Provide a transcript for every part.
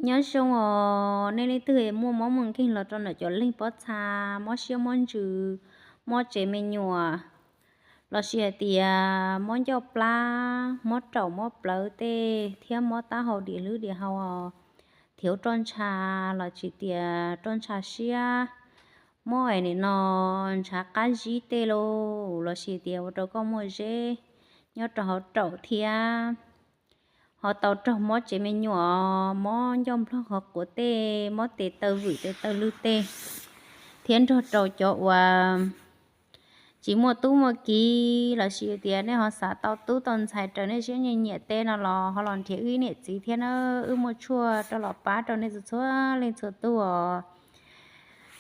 Nyob zoo os, nej leej twg muaj mob muaj nkeeg los rau ntawm cov leeg pob txha, mob siab mob ntsws, mob tsev me nyuam, lossis hais tias mob ncauj plab, mob raum mob plawv tej thiab mob taub hau diam hlwb diam hau os, thiab roj ntsha los tsis tias roj ntsha siab, mob es nim no ntshav qab zib tej los, lossis tias ua rau koj muaj zeb nyob rau hauv raum thiab ho tau raug mob tsev me nyuam, mob ncauj nplog qhov quav tej, mob tes taw vwm tes taw lw tej, thiab nrog rau cov uas tsis muaj tub muaj kiv lossis tias nej ho xav tau tub tau ntxhais raws nej siab nyiam nyiam tej no los ho los nrhiav wb niam txiv thiab na, wb muaj tshuaj rau los pab rau nej txhua txhua leej txhua tus os.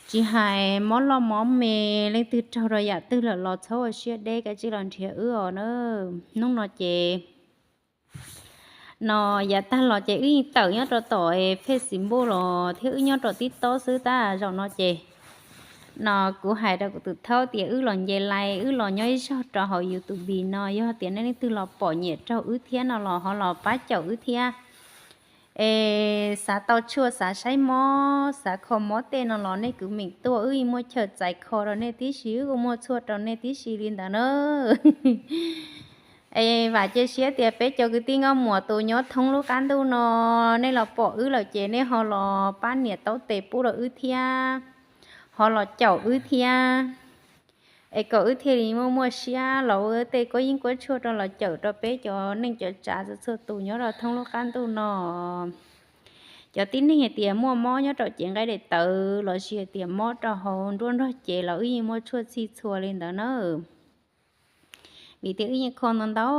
Tsis hais mob loj mob me, leej twg raug rau yam twg lawm los txhob ua siab deb, kav tsij los nrhiav wb os na. Hnub no ces no yav tag los ces wb yeej tawm nyob rau tom Facebook los thiab wb nyob rau TikTok xwb, tab zaum no ces no kuv hais rau kuv tus thaub tias wb los nce lais, wb los nyob ib zaug rau hauv YouTube no, yog tias nej leej twg los pom nyiam raug wb thiab no los ho los pab caum wb thiab. Es xav tau tshuaj, xav saib mob, xav kho mob tej no los nej kwv meem tuaj, wb yeej muaj chaw txais kho rau nej tib si, wb kuj muaj tshuaj rau nej tib si li ntawd na. Es vam cia siab tias peb cov kwv tij nkauj muam tus nyob thoob lub qab ntuj no, nej los pom wb lawm ces nej ho los pab nias taub tes pub rau wb thiab, ho los caum wb thiab, es kom wb thiaj li muaj muaj siab los ua tej kuab yeeb kuab tshuaj rau los caum rau peb cov neej cov tsav txhua txhua tus nyob rau thoob lub qab ntuj no. Cov tib neeg hais tias muaj mob nyob rau cev nqaij daim tawv lossis hais tias mob rau hauv nruab nrog cev los wb yeej muaj tshuaj txhij txhua li ntawd na. Vim tias wb yeej kho ntau ntau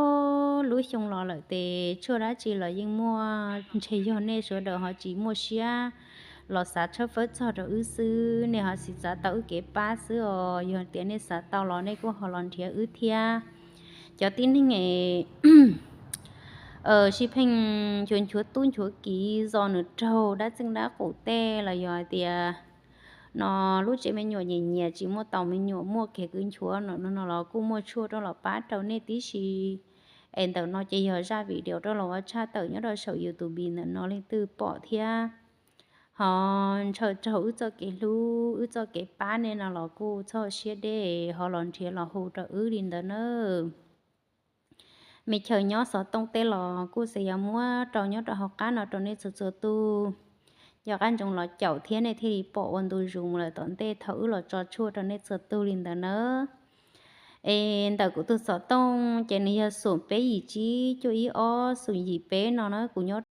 lub xyoo los lawm ces tshuaj dab tsi los yeej muaj, ntshe yog nej sawv daws ho tsis muaj siab los xav tshawb fawb txog rau wb xwb, nej ho tsis xav tau wb kev pab xwb os. Yog tias nej xav tau los nej kuj ho los nrhiav wb thiab. Cov tib neeg sib pheej nchuav nchuav tub nchuav kiv zos nws raug dab txeej dab qus tej los yog hais tias no lub tsev me nyuam nyiam nyiam tsis muaj tau me nyuam muaj kev kws nchuav no no los kuj muaj tshuaj rau los pab rau nej tib si. Es ntawm no ces yog zaj video rau los ua tshaj tawm nyob rau saum YouTube ntawm no leej twg pom thiab ho ntshaw raug wb txoj kev hlub wb txoj kev pab nej no los kuj txhob siab deb, ho los nrhiav los hu rau wb li ntawd na. Me chaw nyob xov tooj tej los kuj xav yuav muab rau nyob rau hauv qab no rau nej txhua txhua tus, yog qab ntsoov los caum thiab nej thiaj li pom ua ntu zus mus lawm tom ntej thaum wb los tso tshuaj rau nej txhua tus li ntawd na. Es ntawm kuv tus xov tooj ces nws yog xoom peb yim tsib cuaj ib ob xoom yim peb no na, kuv nyob